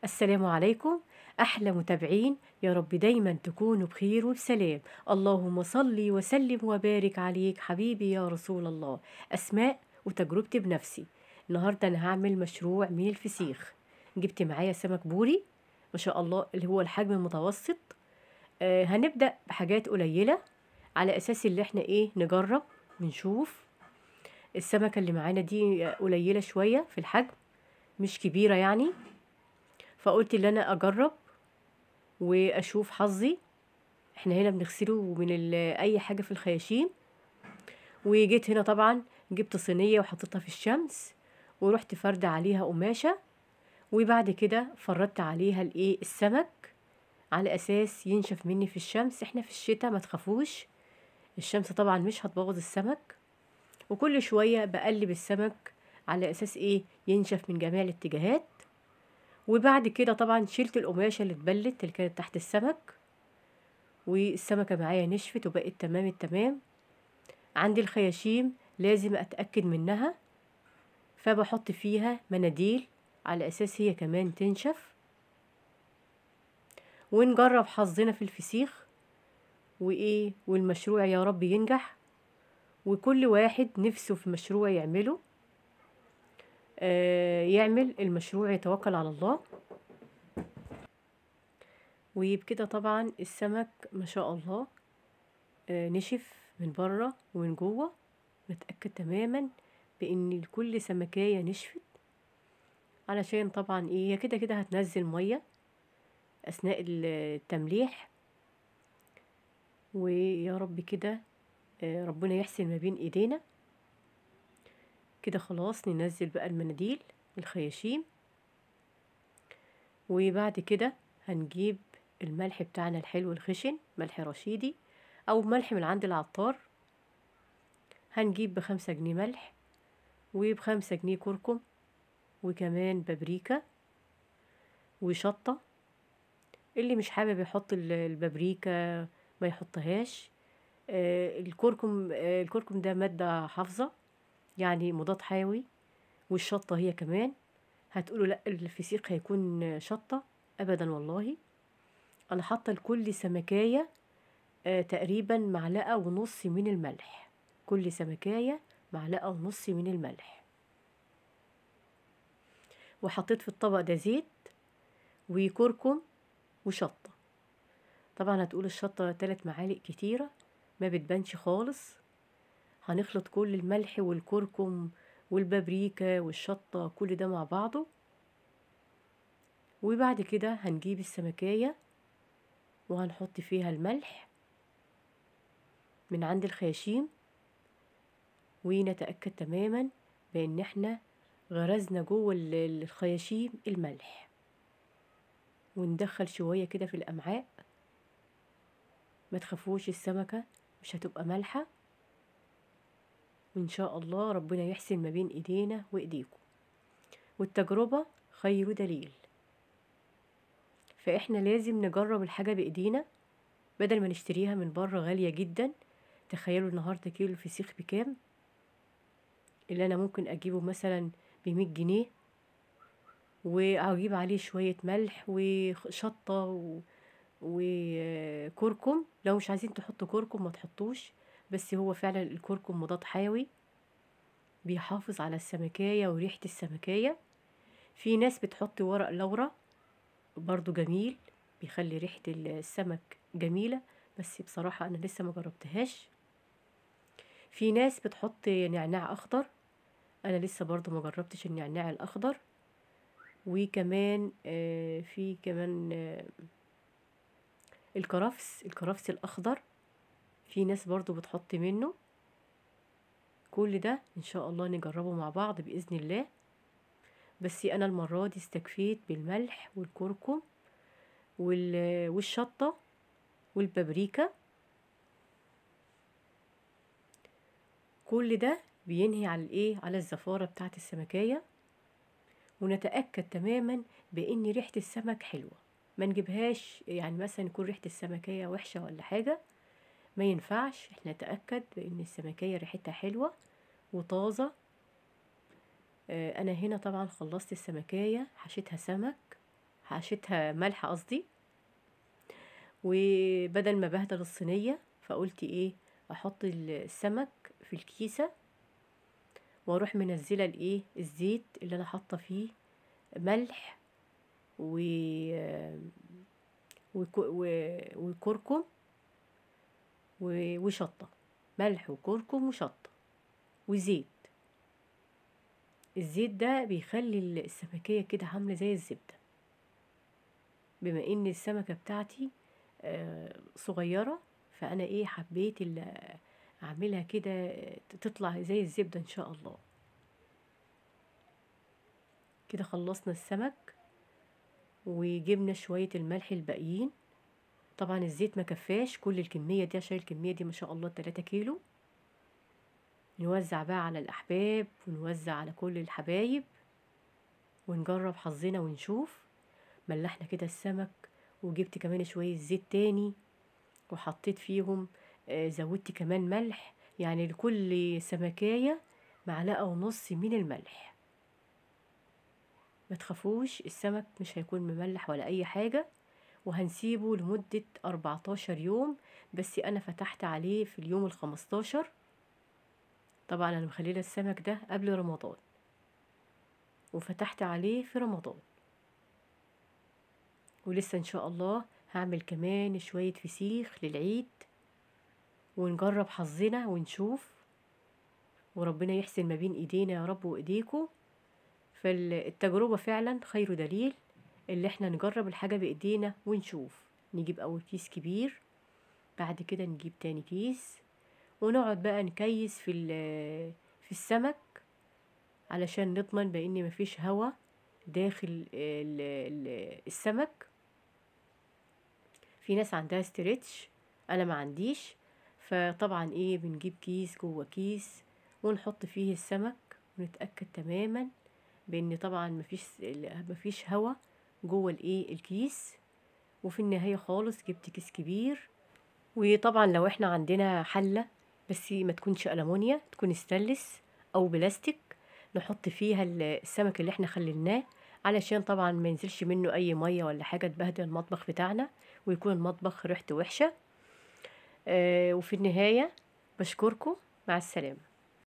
السلام عليكم أحلى متابعين، يا رب دايما تكونوا بخير وبسلام. اللهم صلي وسلم وبارك عليك حبيبي يا رسول الله. أسماء وتجربتي بنفسي. النهاردة أنا هعمل مشروع من الفسيخ. جبت معايا سمك بوري ما شاء الله اللي هو الحجم المتوسط. هنبدأ بحاجات قليلة على أساس اللي احنا نجرب ونشوف. السمكة اللي معانا دي قليلة شوية في الحجم، مش كبيرة يعني، فقلت اللي انا اجرب واشوف حظي. احنا هنا بنغسله من اي حاجة في الخياشيم. وجيت هنا طبعا جبت صينية وحطيتها في الشمس، ورحت فرد عليها قماشة، وبعد كده فردت عليها السمك على اساس ينشف مني في الشمس. احنا في الشتاء ما تخافوش، الشمس طبعا مش هتبوظ السمك. وكل شوية بقلب السمك على اساس ينشف من جميع الاتجاهات. وبعد كده طبعا شلت القماشه اللي اتبلت اللي كانت تحت السمك، والسمكه معايا نشفت وبقت تمام التمام. عندي الخياشيم لازم اتاكد منها، فبحط فيها مناديل على اساس هي كمان تنشف. ونجرب حظنا في الفسيخ والمشروع يا رب ينجح. وكل واحد نفسه في مشروع يعمله، يعمل المشروع يتوكل على الله. وبكده طبعا السمك ما شاء الله نشف من بره ومن جوه. نتأكد تماما بان كل سمكاية نشفت، علشان طبعا هي كده كده هتنزل مية اثناء التمليح. ويا رب كده ربنا يحسن ما بين ايدينا. كده خلاص ننزل بقى المناديل الخياشيم. وبعد كده هنجيب الملح بتاعنا الحلو الخشن، ملح رشيدي او ملح من عند العطار. هنجيب ب5 جنيه ملح، وب5 جنيه كركم، وكمان بابريكا وشطة. اللي مش حابب يحط البابريكا ما يحطهاش. الكركم ده مادة حافظة يعني مضاد حيوي، والشطة هي كمان. هتقولوا لا الفسيخ هيكون شطة؟ ابدا والله، انا حاطه لكل سمكاية تقريبا 1.5 معلقة من الملح. كل سمكاية 1.5 معلقة من الملح. وحطيت في الطبق ده زيت وكركم وشطة. طبعا هتقول الشطة 3 معالق كتيرة، ما بتبانش خالص. هنخلط كل الملح والكركم والبابريكا والشطة كل ده مع بعضه. وبعد كده هنجيب السمكاية وهنحط فيها الملح من عند الخياشيم، ونتأكد تماما بان احنا غرزنا جوه الخياشيم الملح، وندخل شوية كده في الأمعاء. ما تخافوش السمكة مش هتبقى مالحة، وإن شاء الله ربنا يحسن ما بين إيدينا وإيديكم. والتجربة خير دليل، فإحنا لازم نجرب الحاجة بإيدينا بدل ما نشتريها من بره غالية جدا. تخيلوا النهاردة كيلو الفسيخ بكام؟ اللي أنا ممكن أجيبه مثلا ب100 جنيه، وأجيب عليه شوية ملح وشطة وكركم. لو مش عايزين تحطوا كركم ما تحطوش، بس هو فعلا الكركم مضاد حيوي بيحافظ على السمكاية وريحة السمكاية. في ناس بتحط ورق لورا برضو جميل، بيخلي ريحة السمك جميلة، بس بصراحة أنا لسه ما جربتهاش. في ناس بتحط نعناع أخضر، أنا لسه برضو ما جربتش النعناع الأخضر. وكمان في كمان الكرفس الأخضر، في ناس برضو بتحط منه. كل ده إن شاء الله نجربه مع بعض بإذن الله. بس أنا المرة دي استكفيت بالملح والكركم والشطة والبابريكا. كل ده بينهي على على الزفارة بتاعت السمكية. ونتأكد تماما بإن ريحة السمك حلوة، ما نجيبهاش يعني مثلا يكون ريحة السمكية وحشة ولا حاجة، ما ينفعش. احنا نتأكد بان السمكية ريحتها حلوة وطازة. انا هنا طبعا خلصت السمكية، حشيتها سمك، حشيتها ملح قصدي. وبدل ما بهدل الصينية فقلت ايه، احط السمك في الكيسة واروح منزله الايه الزيت اللي انا حاطه فيه ملح وكركم وشطه، ملح وكركم وشطه وزيت. الزيت ده بيخلي السمكيه كده عامله زي الزبدة. بما ان السمكة بتاعتي صغيرة، فانا ايه حبيت اعملها كده تطلع زي الزبدة ان شاء الله. كده خلصنا السمك وجبنا شوية الملح الباقيين. طبعا الزيت ما كفاش كل الكمية دي، عشان الكمية دي ما شاء الله 3 كيلو. نوزع بقى على الاحباب ونوزع على كل الحبايب ونجرب حظنا ونشوف. ملحنا كده السمك، وجبت كمان شوية زيت تاني وحطيت فيهم، زودت كمان ملح، يعني لكل سمكاية 1.5 معلقة من الملح. ما تخافوش السمك مش هيكون مملح ولا اي حاجة، وهنسيبه لمدة 14 يوم. بس انا فتحت عليه في اليوم 15. طبعا انا مخليه السمك ده قبل رمضان، وفتحت عليه في رمضان. ولسه ان شاء الله هعمل كمان شوية فسيخ للعيد، ونجرب حظنا ونشوف، وربنا يحسن ما بين ايدينا يا رب وايديكم. فالتجربة فعلا خير دليل، اللي احنا نجرب الحاجة بايدينا ونشوف. نجيب اول كيس كبير، بعد كده نجيب تاني كيس، ونقعد بقى نكيس في السمك علشان نضمن بان مفيش هوا داخل السمك. في ناس عندها stretch، انا ما عنديش، فطبعا ايه بنجيب كيس جوه كيس ونحط فيه السمك، ونتأكد تماما بان طبعا مفيش هوا جوه الايه الكيس. وفي النهاية خالص جبت كيس كبير. وطبعا لو احنا عندنا حلة، بس ما تكونش ألمونيا، تكون ستانلس او بلاستيك، نحط فيها السمك اللي احنا خللناه، علشان طبعا ما ينزلش منه اي مية ولا حاجة تبهدل المطبخ بتاعنا ويكون المطبخ ريحته وحشة. وفي النهاية بشكركم، مع السلامة.